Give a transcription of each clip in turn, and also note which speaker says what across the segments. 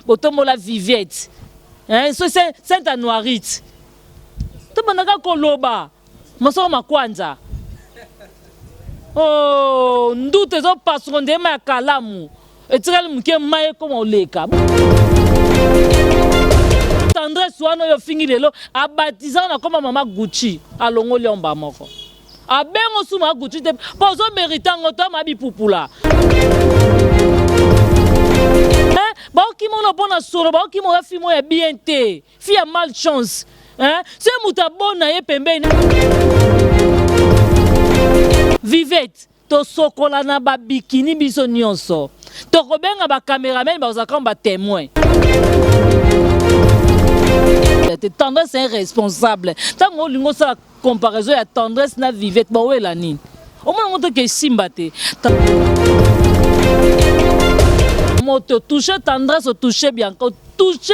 Speaker 1: Botombola Viviette hein so Saint Anuarite tobandaka koloba masoko makwanza oh ndutu ezopasuka ndema ya kalamu etikali moke mai ekoma oleka tendresse wana oyo ofingi lelo abatiza na koma mama Gucci alongoli omba moko Abengo su ma Gucci te po ozo merite yango to ma bipupula. Hein baokima ono mpo na solo baokima oza fille moko ya bien te fille ya mal chance hein se moto abona ye pembeni Vivette tosokola na ba bikini biso nyonso tokobenga ba cameraman bakozala kama ba temoin te tendresse un responsable ntango olingi osala Comparaison ya tendresse na vivette bawela nini? Omona ngo te ke esimba te. Moto touche tendresse touche Bianca touche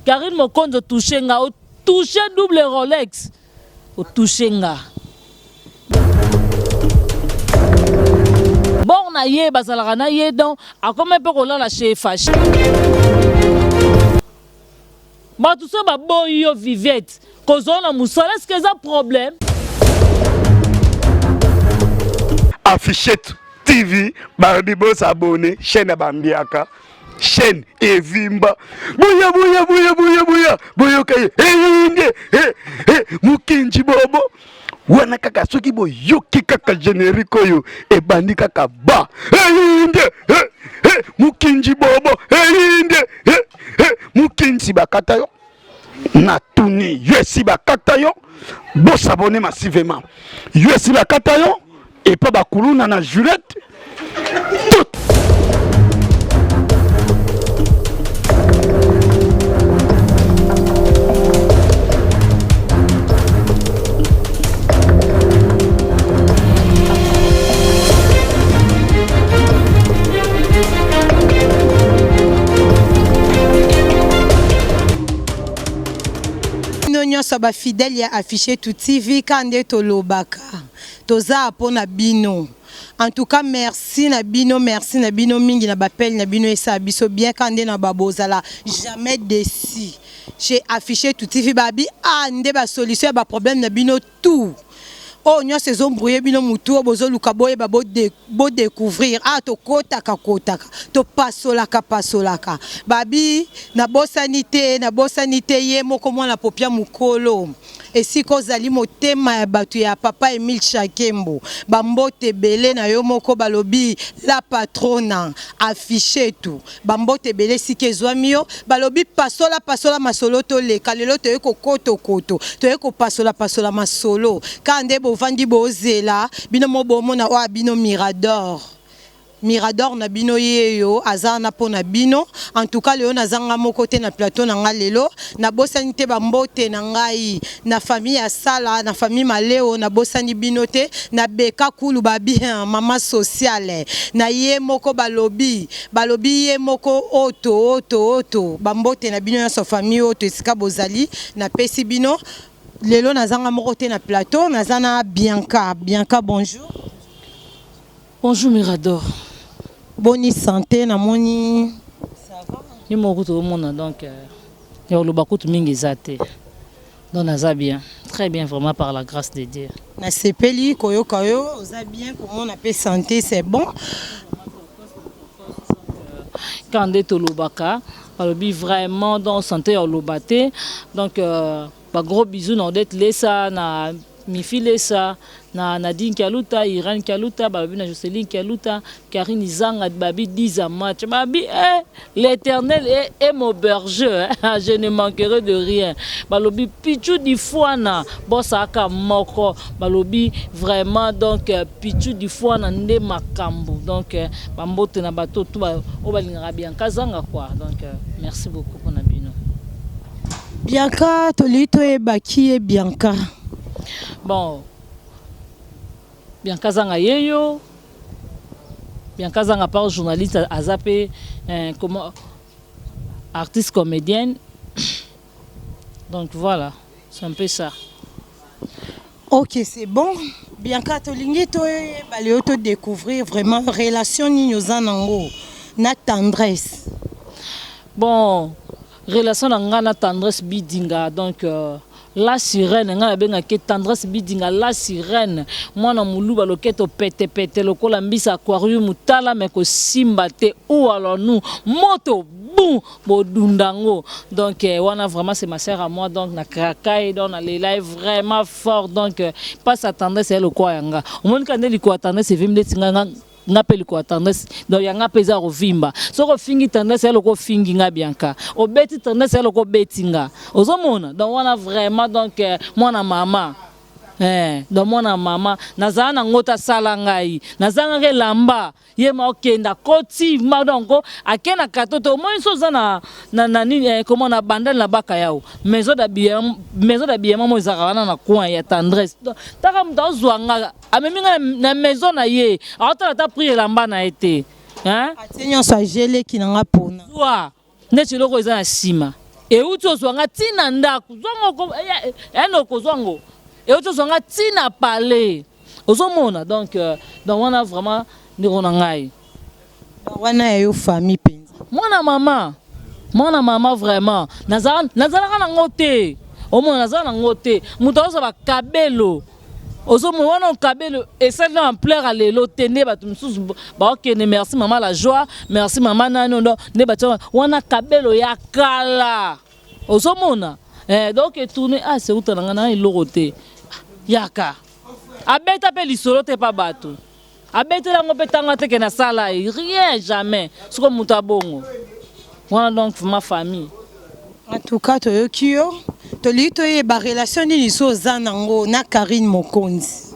Speaker 1: Karine Mokonzi touche nga touche double Rolex touche nga. Bord na ye bazalaka na ye donc akoma mpe kolala chez Fache. Bato so baboyi yo Vivette kozwa na mosala est-ce que eza problème?
Speaker 2: Affichette TV balobi bosabone chaîne ya bambiaka chaîne evimba boya boya boya boya boya boyoka ye eyinde eh, eh, mokinji bobo wana kaka soki boyoki kaka générique oyo ebandi kaka ba eyinde eh, eh, mokinji bobo eyinde eh, eh, mokinzi bakata yo natuni yo esi bakata yo bosabone massivement yo esi bakata yo epa bakuluna na Juliette tout
Speaker 3: bino nyonso bafidèle ya affiche tu tv ka nde tolobaka Toza pona bino. En tout cas merci na bino merci na bino mingi na b'appel na bino esala biso bien ka nde na ba bozala jamais deçu chez affiche tout TV babi ah nde ba solution ya ba problème na bino tout oyo nyonso ezo embrouiller bino mutu oyo bozoluka boyeba bo bo decouvrir ah tokotaka kotaka topasolaka pasolaka babi nabosani te nabosani te ye moko mwana popia mukolo Esika ozali motema ya batu ya papa Emile Shakembo ba mbote ebele na yo moko balobi la patrona affiche tout ba mbote ebele esika ezwami yo balobi pasola pasola masolo toleka lelo toye kokoto koto toye kopasola pasola masolo kaka nde bovandi bozela bino mo bomona oyo bino mirador Mirador na bino yeyo aza wana pona bino en tout cas lelo naza nga moko te na plateau na nga lelo na bosani te ba mbote na ngai na famille ya sala na famille maleo na bosani bino te na beka kulu ba bien maman sociale na ye moko balobi balobi ye moko oto oto oto ba mbote na bino nionso famille oto esika bozali na pesi bino lelo naza nga moko te na plateau naza na Bianca Bianca bonjour.
Speaker 1: Bonjour Mirador.
Speaker 3: Boni santé namoni
Speaker 1: ça va? Yo moko kutu omona donc euh, ya koloba kutu mingi eza te. Donc naza bien, très bien vraiment par la grâce de Dieu.
Speaker 3: Nasepeli koyoka yo oza bien komona pe santé c'est bon.
Speaker 1: Quand nde tolobaka balobi vraiment donc santé ya koloba te donc euh, Ba gros bisous na Odette Lesa, na Mifi Lesa, na Nadine Kialuta, Irène Kialuta, balobi na Joceline Kialuta, Karine Izanga, babi Diza Match, babi eh, l'Éternel est, est mon berger, hein, je ne manquerai de rien. Balobi Pichou Difuana, bosaka moko, balobi vraiment donc euh, Pichou Difuana nde makambo. Donc euh, ba mbote na bato tout ba oyo balingaka Bianca Zanga quoi. Donc euh, merci beaucoup pona bino.
Speaker 3: Bianca tolingi toyeba qui est Bianca.
Speaker 1: Bon Bianca zanga yeyo Bianca zanga par journaliste aza pe eh, comment artiste comédienne donc voilà c'est un peu ça.
Speaker 3: Ok c'est bon Bianca tolingi toyeba lelo to découvrir vraiment relation nini oza nango na tendresse.
Speaker 1: Bon, relation na nga na Tendresse Bidinga, donc la sirène, nga nabengaki Tendresse Bidinga la sirène, mwana moluba loketo petepete lokola mbisa aquarium, tala me kosimba te. Ou alors nous moto boum bodundango. Donc wana vraiment c'est ma sœur à moi, donc na kraka donc na lela ye vraiment fort. Donc passe à Tendresse ya lokwa yanga, omoni ka nde likwa Tendresse evimi ndeti nga nga mpe likwa Tendresse. Donc yanga mpe eza kovimba. Soki ofingi Tendresse, ya loko ofingi nga Bianca, obeti Tendresse, ya loko obeti nga, ozomona. Donc wana vraiment, donc mwana mama, donc mwana mama nazala nango tasala ngai, nazangaka elamba ye ma okenda koti ma. Donc ake na katoto, omoni so oza na nini, comment, na bandale na baka yao, maison d'habillement mo ezalaka wana na coin ya Tendresse. Taka moto azwa nga, amemi nga na maison na ye, aotala ata prix elamba na ye te, hein?
Speaker 3: Atie nyonso ageleki na nga mpona
Speaker 1: Zwa ndeti eloko eza na nsima euti ozwa nga ntina ndako, zwango ene okozwa ngo, euti ozwa nga ntina pale, ozomona. Donc wana vraiment ndeko na ngai.
Speaker 3: Wana ya yo famille mpenza.
Speaker 1: Mwana mama, mwana mama vraiment, nazalaka nango te, omona, nazala nango te. Moto azozwa bakabelo, ozomona wana okabelo esali na ampleur ya lelo te, nde bato mosusu baokende merci mama la joie, merci mama nani ndo nde bato wana kabelo ya kala, ozomona. Donc etourne, ah, seuta na ngai na eloko te, yaka abeta mpe lisolo te pa bato, abetela yango mpe ntango ateke nasala ye rien, jamais. Soko moto abongo wana, donc ma famille.
Speaker 3: En tout cas toyoki yo, tolingi toyeba relation nini so oza nango na Karine Mokonzi.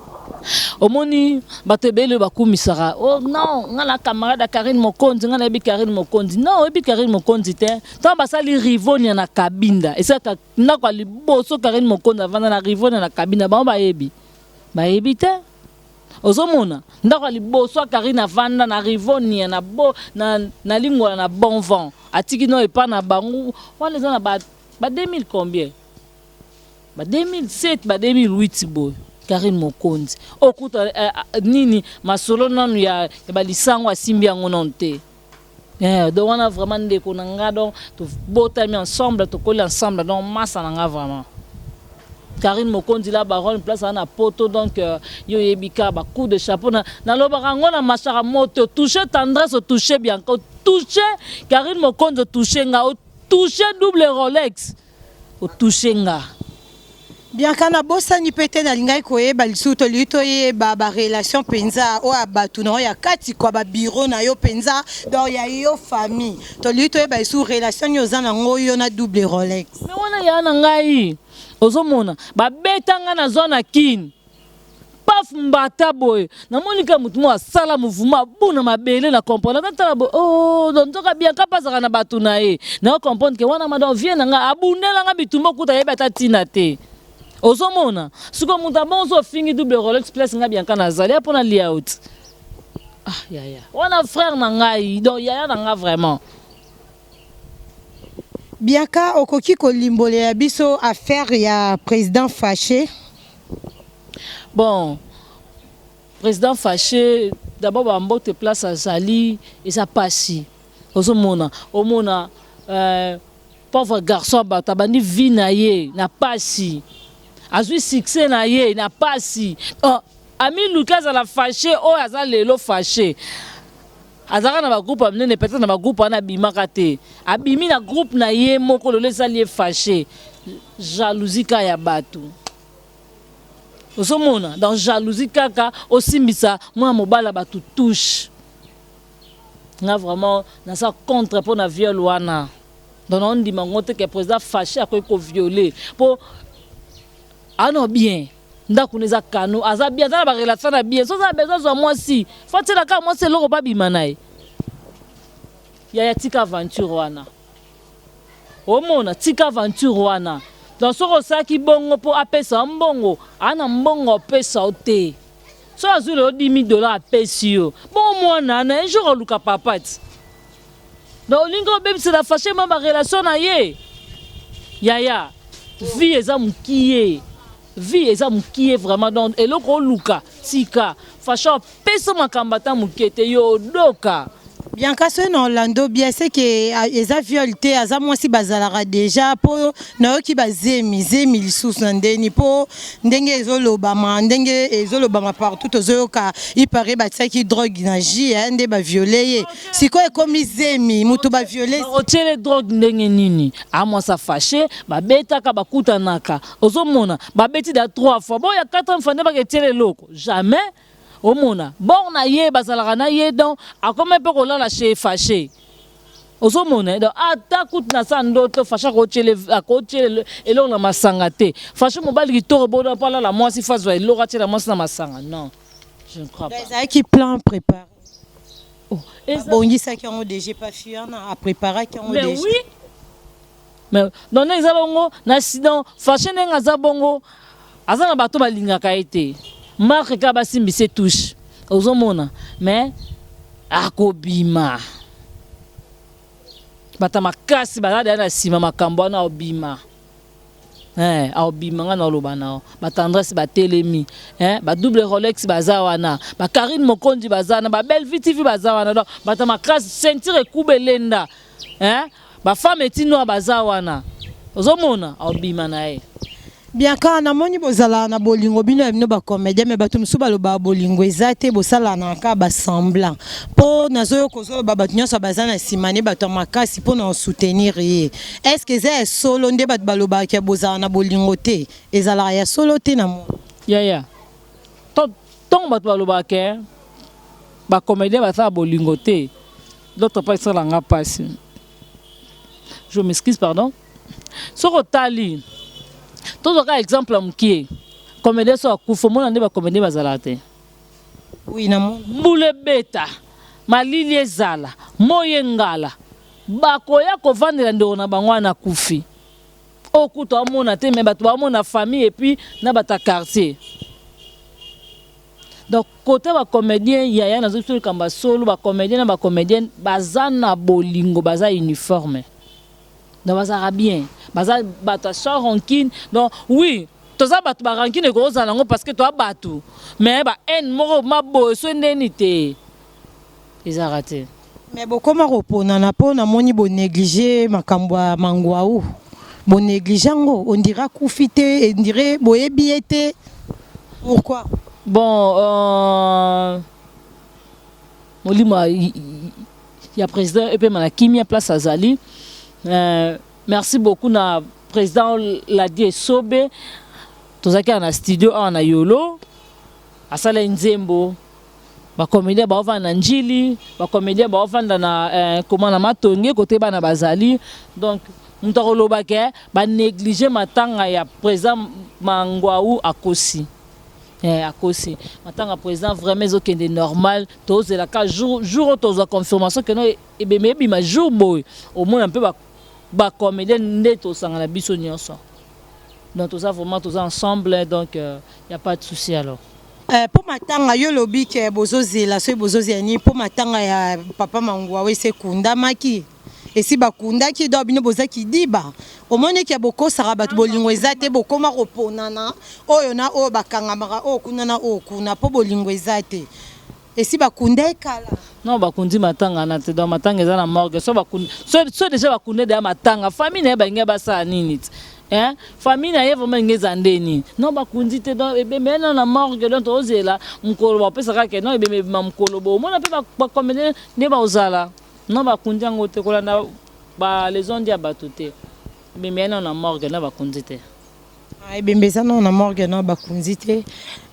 Speaker 1: Omoni bato ebele oyo bakumisaka: "Oh non, nga na camarade ya Karine Mokonzi, nga nayebi Karine Mokonzi." Non, oyebi Karine Mokonzi te. Ntango basali Rivonia na Kabinda, esalaka ndako ya liboso Karine Mokonzi avanda na Rivonia na Kabinda, bango bayebi, bayebi te. Ozomona ndako ya liboso ya Karine avanda na Rivonia na Lingwala na Bon Vent, atiki no epa na bango wana, eza na ba 2000 combien, ba 2007, ba 2008 boye. Karine Mokonzi okuta nini masolo nanu ya balisango, asimbi yango nanu te. Donc wana vraiment ndeko na nga, donc tobotami ensemble, tokoli ensemble, donc masa na nga vraiment Karine Mokonzi la baronne, place aza na Poto. Donc yo oyebi kaka bacoup de chapeau nalobaka yango na mashaka moto: touche Tendresse, otouche Bianca, otouche Karine Mokonzi, otouche nga, otouche double Rolex, otouche nga.
Speaker 3: Bianca, nabosani mpe te, nalingaki koyeba lisusu, tolingi toyeba barelation mpenza oyo ya bato na oyo ya kati kwa babureau na yo mpenza, donc ya yo famille. Tolingi toyeba lisusu relation nini oza nango yo na double Rolex.
Speaker 1: Me wana ya na ngai, ozomona babeta nga na zwa na Kini paf mbata boye, namoni ka motu moko asala mouvement abuna mabele na comprendre, natala boye, oh, donc nzoka Bianca mpe azalaka na bato na ye. Nao comprendre ke wana madame vie na ngai abundelanga bitumba, okuta yebi ata ntina te. Ozomona sikoyo moto abongo so ofingi double Rolex, place nga Bianca nazali ya mpona lia oti. Ah yaya wana frère na ngai, donc yaya na nga vraiment.
Speaker 3: Bianca, okoki kolimbolela biso affaire ya président Fâché?
Speaker 1: Bon, président Fâché, d'abord bambote place azali, eza pasi. Ozomona, omona pauvre garçon, bato abandi vie na ye na pasi, azwi succès na ye na pasi. Oh, amiluki azala fâché oyo aza lelo. Fâché azalaka na bagroupe ya minene, peut-être na bagroupe wana abimaka te, abimi na groupe na ye moko lelo, esali ye fâché. Jalousie kaka ya bato, ozomona. Donc jalousie kaka osimbisa mwana mobali ya bato touche. Nga vraiment naza contre mpo na viol wana. Donc naondima ngo te ke président Fâché akoki koviole, mpo ano bien ndako na eza kano, aza bien, aza na barelation na bien. So aza na besoin azwa mwasi, fo atiela kaka mwasi eloko babima na ye. Yaya, tika aventure wana, omona, tika aventure wana. Donc soki osalaki bongo mpo apesa yo mbongo, aa na mbongo apesa yo te. So azwi lelo 10 000 $, apesi yo bongo, mwana wana un jour oluka papa ti. Donc olingi obebisela Fâché ma barelation na ye. Yaya, vie eza mokie, vie eza mokie vraiment. Donc eloko oluka, tika Fâché, apesa makambo ata moke te, yo odoka.
Speaker 3: Bianca soki na Orlando bien c'est que ah, eza viol te aza mwasi bazalaka deja po nayoki bazemi zemi lisusu na ndeni po ndenge ezolobama ndenge ezolobama partout tozoyoka ipare batiaki drogue na jus eh, nde baviole ye sikoyo ekomi zemi moto baviole
Speaker 1: otiele drogue ndenge nini amwasa fache babetaka bakutanaka ozomona babeti da trois fois boya quatrième fois nde baketiele eloko jamais Omona bord na ye bazalaka na ye donc akoma pe kolala chez Fache. Ozomona donc ata kutu na sa ndoto Fache akotiele akotiele eloko na masanga te. Fache mobali kitoko bodo po alala mwasi faut azwa eloko atiela mwasi na masanga non. Je ne crois pas.
Speaker 3: Ezalaki plan préparé. Oh, abongisaki yango déjà pa fille wana apreparaki yango
Speaker 1: déjà. Mais oui. Mais donc eza bongo na donc Fache ndenge aza bongo aza na bato balingaka ye te marque kaka basimbisa touche ozomona mais akobima bato makasi baza deya na nsima makambo wana obima eh, aobima nga naoloba nao batendresse batelemi eh, badouble rolex baza wana bakarine mokonzi baza wana babelvi tv baza wana donc bato makasi ceinture ekuba elenda eh? Ba femme eti noir baza wana ozomona obima na ye.
Speaker 3: Bianca namoni bozalaka na bolingo bino ya bino ba comedien mais bato mosusu balobaka bolingo eza te bosalaka na kaka ba semblant mpo nazoyoka ozoloba bato nyonso baza na nsima ne bato ya makasi mpo na soutenir ye est ce que eza ya solo nde bato balobaka ya bozala na bolingo te ezalaka ya solo te na moni
Speaker 1: yaya ntongo bato balobaka ke ba comedien basala bolingo te D'autre part esala nga pasi. Je m'excuse pardon. Soki otali tozwa kaka exemple ya mokie comédien so akufa omona nde bacomédien bazalaka te.
Speaker 3: Oui, na
Speaker 1: mbula ebeta malili ezala moi engala bakoya kovandela ndeko na bango wana akufi oyo kutu amona te me bato baomona famille epuis na bato ya quartier. Donc cote ba comedien yaya nazo biso likambo ya solo ba comedien na ba comedienne baza na bolingo baza uniforme donc bazalaka bien baza bato ya sans rancune donc oui toza bato ba rancune ekozala yango parce que toza bato mais ba haine moko maboye so ndeni te ezalaka te.
Speaker 3: Mais bokoma koponana po namoni bo neglige makambo ya Mangwau bo neglige yango on dirait akufi te on dirait boyebi ye te pourquoi?
Speaker 1: Bon euh, molimo ya président epema na kimia place azali euh, merci beaucoup na président Ladi Esobe tozalaki na studio awa na Yolo asala nzembo Ba comediens baovanda na Ndjili, ba comediens baovanda na eh, koma na Matonge kote bana bazali. Donc moto akoloba ke ba négliger matanga ya président Mangwaou akosi. Eh, akosi. Matanga président vraiment ezokende normal. Tozela ka jour jour oyo tozwa confirmation que no ebeme ebima jour boye. Omona mpe ba ba comédien nde tosangana biso nyonso. Donc toza vraiment toza ensemble donc euh, y a pas de souci alors.
Speaker 3: Eh, po matanga yo lobi ke bozozela soki bozozela nini po matanga ya papa Mangwawe esi ekundamaki esi bakundaki donc bino boza kidiba omoni ke bokosaka bato bolingo eza te bokoma koponana oyo na oyo bakangamaka oyo kuna na oyo kuna po bolingo eza te esi bakunda ye kala.
Speaker 1: Non bakundi matanga na te donc matanga eza na morgue so bakundi so, so deja bakundi deja matanga famille na ye balingi basala nini ti hein famille na ye vraiment elingi eza nde nini non bakundi te donc ebembe ye na morgue donc tozela mokolo bapesa kaka non ebembe ebima mokolo bo omona mpe bacomédien nde bakozala non bakundi yango te kolanda ba les ondes ya bato te ebembe ye na morgue na bakundi te.
Speaker 3: Ah, ebembe eza nao na morgue nao bakunzi te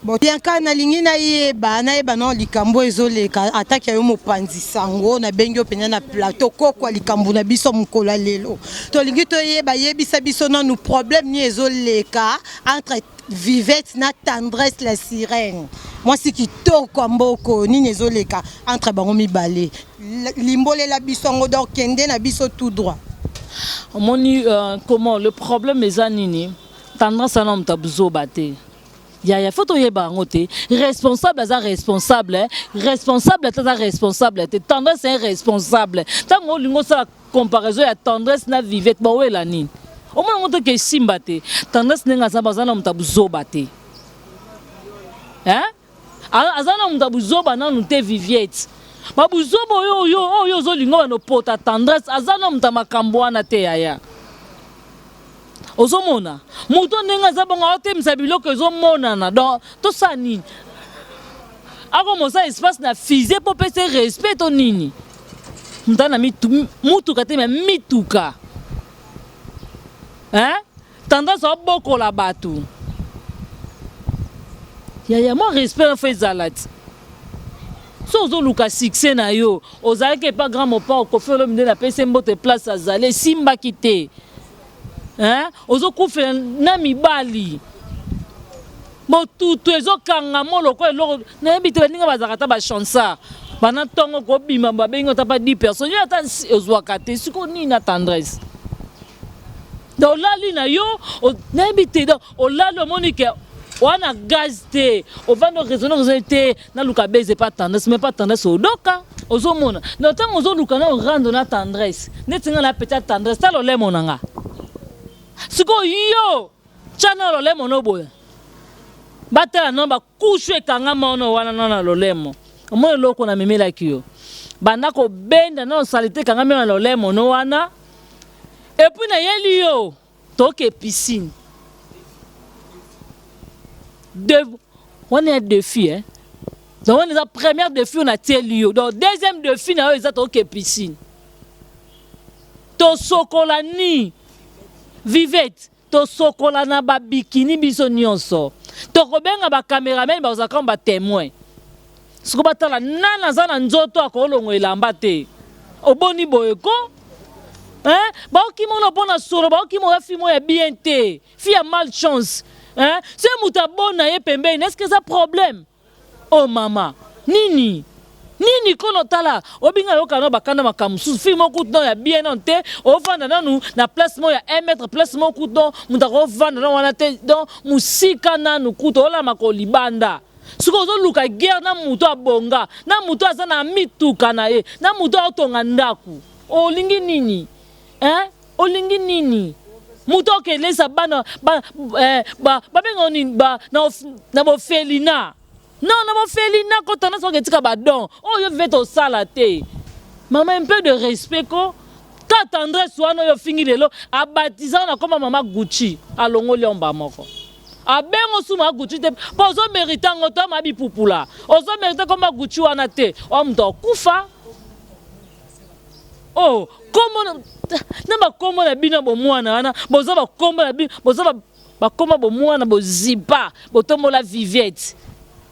Speaker 3: bon bianca nalingi nayeba nayeba nao likambo ezoleka ataki ya yo mopanzi sango nabengi yo mpenza na plateau kokwa likambo na biso mokolo ya lelo tolingi toyeba yebisa biso nanu problème nini ezoleka entre vivette na tendresse la sirène mwasi kitoko ya mboko nini ezoleka entre bango mibale limbolela biso yango donc kende na biso tout droit.
Speaker 1: Omoni euh, comment le problème eza nini tendance ana moto ya buzoba te yaya faut toyeba yango te responsable aza responsable eh. responsable te aza responsable te tendresse un responsable ntango olingi osala comparaison ya tendresse na vivette bawela nini omona yango te ke esimba te tendresse ndenge aza baza na moto ya buzoba te hein? Aza na moto ya buzoba nanu te Viviette. Babuzoba oyo oyo oyo ozolinga bano pota tendresse aza na moto ya makambo wana te yaya. Ozomona moto ndenge aza bongo aotemisa biloko ezomonana donc tosala nini? Akomosa espace na fusée mpo pesa respect to nini? Moto na mutuka te me mituka hein? Tendance aobokola bato yaya, mwa respect fo ezala ti so ozoluka succès na yo. Ozalaki epa grand mopao Koffi Olomide, napesi mbote place azali, esimbaki te, hein? Ozokufela na mibali, botutu ezokanga mo lokola eloko nayebi te. Baninga bazalaka ata bachansard bana ntongo kobima, babengi ata pa 10 personnes, yo ata ozwaka te. Sikoyo nini na tendresse? Donc olali na yo, nayebi te. Donc olali, omoni ke wana gaz te, ovandi oraisonne, raisonne te, naluka beze pa tendresse, mais pa tendresse odoka. Ozomona, donc ntango ozoluka na orando na tendresse, neti nga na peti tendresse, tala olemo na nga sikoyo. Yo tya na lolemo no boye, batala no bakushu ekangama ono wana no na lolemo. Omoni eloko namemelaki yo, banda kobenda no salite ekangami na lolemo no wana. Et puis nayeli yo, toke piscine de wana ya défi, hein. Donc wana eza première défi oyo natieli yo. Donc deuxième défi na yo eza toke piscine, tosokola ni vivete, tosokola na babikini biso nyonso. Tokobenga bacameraman, bazalaka batémoin. Siko batala nani aza na nzoto akolongo elamba te. Oboni boye ko, hein? Baokimona mpo na solo, baokimona fi moko ya bien te, fi ya malchance, hein? Se moto abona ye pembeni, est ce que eza problème? Oh mama, nini nini kono? Tala, obinga yoka no bakanda makambo mosusu. Fi moko kutu no ya bien nano te. Ovanda nanu na place moko ya 1 mètre, place moko kutu no moto akovanda nano wana te. Donc mosika nanu kutu olama kolibanda. Soki ozoluka guerre na moto abonga, na moto aza na mituka na ye, na moto aotonga ndako, olingi nini, hein? Olingi nini? Moto aokelesa bana babenga nini na bofelina non, na bofelina kotana. Soki etika badon oyo vive tosala te, mama, un peu de respect ko. Ka tendresse wana oyo ofingi lelo, abatiza na koma mama Gucci, alongoli omba moko, abengo suma Gucci te, mpo ozomérite yango to ama bipupula. Ozomérite koma Gucci wana te. Oya moto akufa oh, kombo na bakombo na bino ya bomwana wana, boza bakombo na bino, boza bakoma bomwana, bozipa botombola Viviette,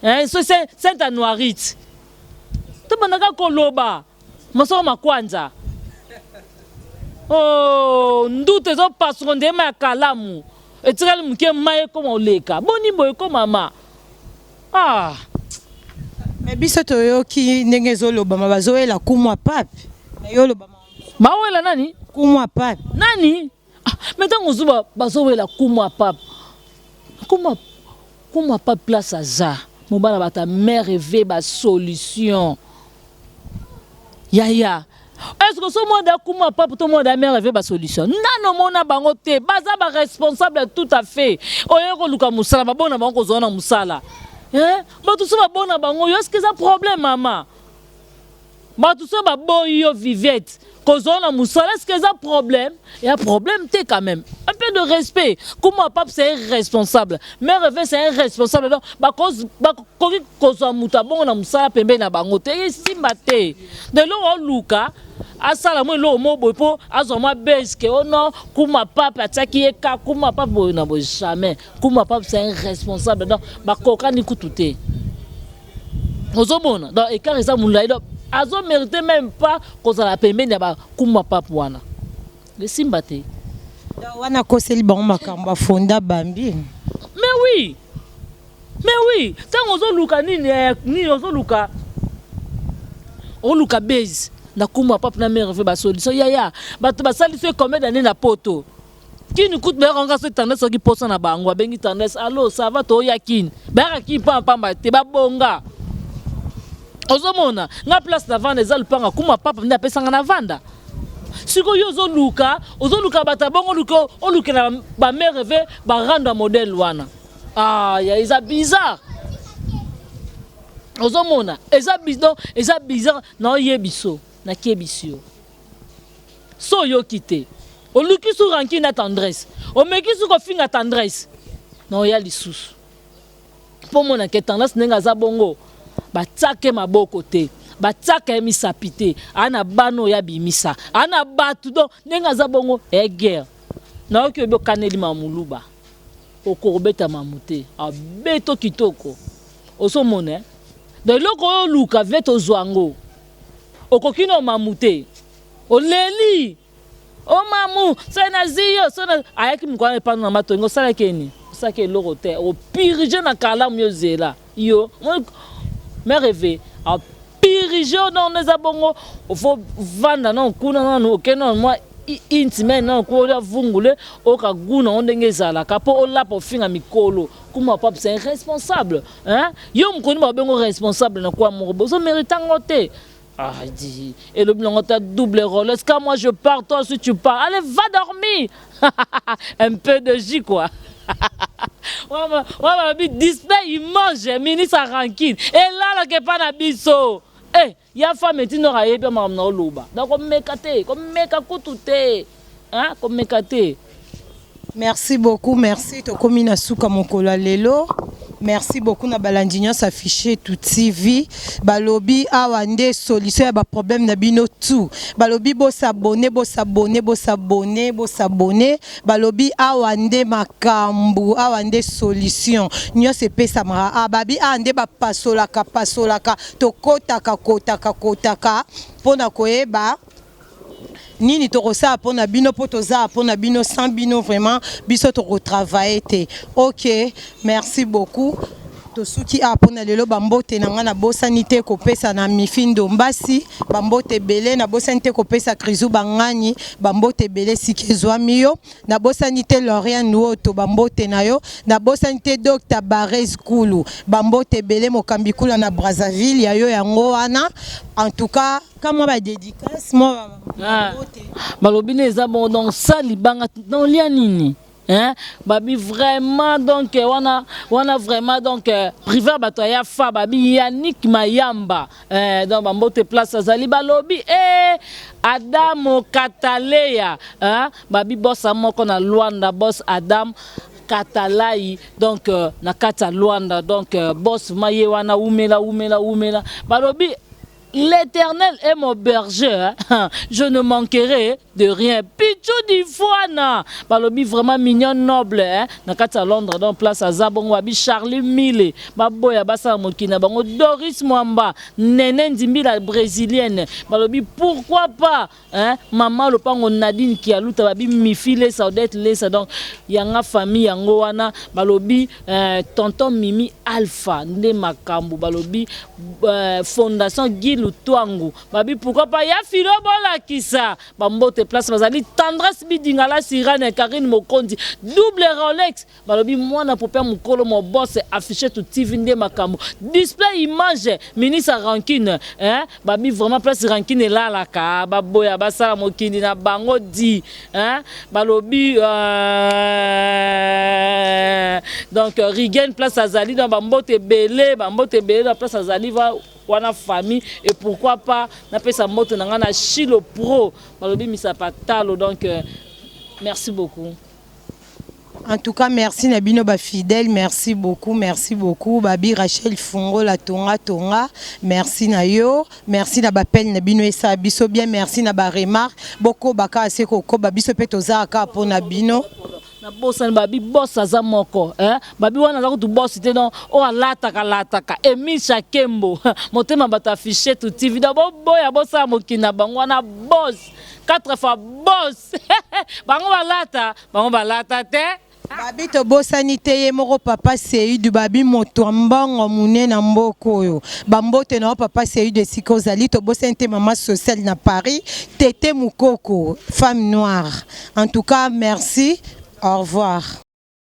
Speaker 1: hein? So saint anuarite, tobandaka koloba mosoko makwanza. Oh, ndutu ezopasuka ndema ya kalamu etikali moke, mai ekoma oleka. Boni boye ko mama? Ah.
Speaker 3: Me biso toyoki ndenge ezolobama, bazoyela kumwa pape me yo olobama.
Speaker 1: Bawela nani?
Speaker 3: Kumwa pape.
Speaker 1: Nani? Ah, me ntango ozuba bazowela kumwa pape, kumwa pape place aza mobala bato ya mare eve basolution yaya. Est ce que so mwana kuma pape to mwana mare eve basolution, nano omona bango te? Baza baresponsable tout à fait. Oyo koluka mosala, babona bango kozwa na mosala, bato so babona bango yo, est ce que eza problème, mama? Bato so baboyi yo Vivette kozwa na mosala, est ce que eza problème? Ya problème te quand même. Un peu de respect. Kuma pape, c'est un responsable, mère Eve, c'est un responsable. Donc bakoki kozwa moto abongo na mosala pembeni na bango te, esimba te. De eloko oluka asala mwa eloko moko boye mpo azwa mwa base ke o non, kuma pape atiaki ye ka kuma pape boye na boye. Jamais. Kuma pape, c'est un responsable. Donc bakokani kutu te. Ozomona, donc écart eza molai. Donc azomérite même pas kozala pembeni ya bakuma pape wana, esimba te.
Speaker 3: Wana akoseli bango makambo afonda bambi.
Speaker 1: Mais oui, mais oui. Ntango ozoluka nini, nini ozoluka, oluka base na kumba pape na mare ve basolution yaya. Bato basali so combien d'année na poto kini kutu, bayaka nga so tendresse, soki posa na bango babengi tendresse: "Allo, ça va? Toya kini." Bayaka kini pamba te, babonga. Ozomona nga place na vanda eza lupanga kuma papa nde apesanga na vanda. Sikoyo yo ozoluka, ozoluka bato ya bongo, oluka olukela bamare ve barando ya modèle wana. Ah ya, eza bizarre. Ozomona eza bidon, eza bizarre. Naoyebiso, nakebisi yo, so oyoki te, oluki su rancune na Tendresse, omeki su kofinga Tendresse, na oya lisusu mpo mona ke Tendresse ndenge aza bongo, batiake maboko te, batiaka ye misapi te. Aa na bana oyo abimisa, aa na bato. Donc ndenge aza bongo, e guerre nayoki oyebi okaneli mamuluba, okobeta mamu te, abeto kitoko. Ozomona donc eloko oyo oluka ve tozwa yango, okoki na mamu te, oleli o mamu so nazwi yo so ayaki mokolo wana epano na matongi, osalaki eni, osalaki eloko te, opirige na kalamu yo zela yo mare eve apirige yo. Non, eza bongo, ofo vanda nano kuna nanu, okende nano mwa une semaine nano kuna, olia vungule, oyoka gu nango ndenge ezalaka, mpo olapa ofinga mikolo kuma. Papa, c'est irresponsable, hein? Yo mokoni babengo responsable na kwa moko bozomérite yango te. Ah, dit, et le blanc, t'as double rôle. Est-ce que moi je pars, toi aussi tu pars? Allez, va dormir. Un peu de jus, quoi. Ouais, display image, ministre rancune. Et là, là, que pas na biso. Eh, ya femme etino ayebi makambo na oloba. Donc, komeka te, komeka kutu te. Hein, komeka te.
Speaker 3: Merci beaucoup, merci. Tokomi na suka mokolo ya lelo. Merci beaucoup na balandi nyonso Affiche Tu TV. Balobi awa nde solution ya baproblème na bino tout. Balobi bosabone, bosabone, bosabone, bosabone. Balobi awa nde makambo, awa nde solution nyonso epesamaka. Ah, babi awa nde bapasolaka pasolaka, tokotaka kotaka kotaka mpona koyeba nini tokosala mpona bino, mpo tozala mpona bino. Sans bino, vraiment, biso tokotravaille te. Ok, merci beaucoup. Tosuki awa mpona lelo. Bambote na ngai, nabosani te kopesa na Mifi Ndombasi bambote ebele, nabosani te kopesa Krizu Bangani bambote ebele sika ezwami yo, nabosani te Lorian Woto, bambote na yo, nabosani te Dr Barez Kulu, bambote ebele, mokambi kula na Brazzaville ya yo yango wana. En tout cas, ka mwa badédicace, mwa bambote.
Speaker 1: Balobi ne eza bon, donc sa libanga nolia nini, hein? Babi vraiment, donc wana wana vraiment, donc privé bato aya fa babi Yannick Mayamba, donc bambote place azali. Balobi Adamo Kataleya, hein? Babi bosa moko na Lwanda, boss Adam Katalai, donc na kati ya Lwanda, donc boss ma ye wana, umela umela umela. Balobi "L'Éternel est mon berger, hein? Je ne manquerai de rien." Pichou d'Ivoine, balobi vraiment mignon noble, hein? Na kati ya Londres, donc place aza bongo. Babi Charlie Mille, baboya basala mokili na bango. Doris Mwamba, Nene Ndimbi la brésilienne, balobi pourquoi pas, hein? Mama lopango Nadine Kialuta, babi Mifi Lesa, Odette Lesa, donc yanga famille yango wana. Balobi tonton Mimi Alpha nde makambo. Balobi fondation Guy Lutwangu, babi pourquoi pas ya filo bolakisa bambote place bazali. Tendresse Bidinga la sirane, Karine Mokonzi, double Rolex, balobi mwana popia mokolo mobose. Affiche Tu TV nde makambo, display image, ministre rancune, hein? Babi vraiment place rancune elalaka, baboya basala mokili na bango di, hein? Balobi donc Rigen place azali, donc bambote ebele, bambote ebele na place azali wana famille. Et pourquoi pas napesa mbote na ngai na Chilo Pro, balobi misapa talo. Donc merci beaucoup.
Speaker 3: En tout cas, merci na bino bafidèle, merci beaucoup, merci beaucoup. Babi Rachel Fungola Tonga Tonga, merci na yo, merci na bapele na bino esala biso bien, merci na baremarque bokoba kaka se kokoba biso mpe tozalaka mpona bino.
Speaker 1: Nabosani, babi boss aza moko, eh? Babi wana aza kutu boss te, donc oyo alataka lataka Emile Shakembo, motema bato Affiche Tu TV, donc boboya bosala mokili na bango wana. Boss quatre fois boss, bango balata, bango balata te.
Speaker 3: Babi tobosani te ye moko papa Seidu, babi moto ya mbongo monene na mboka oyo, bambote na yo papa Seidu esika ozali. Tobosani te mama sociale na Paris, Tete Mokoko, femme noire. En tout cas, merci, au revoir.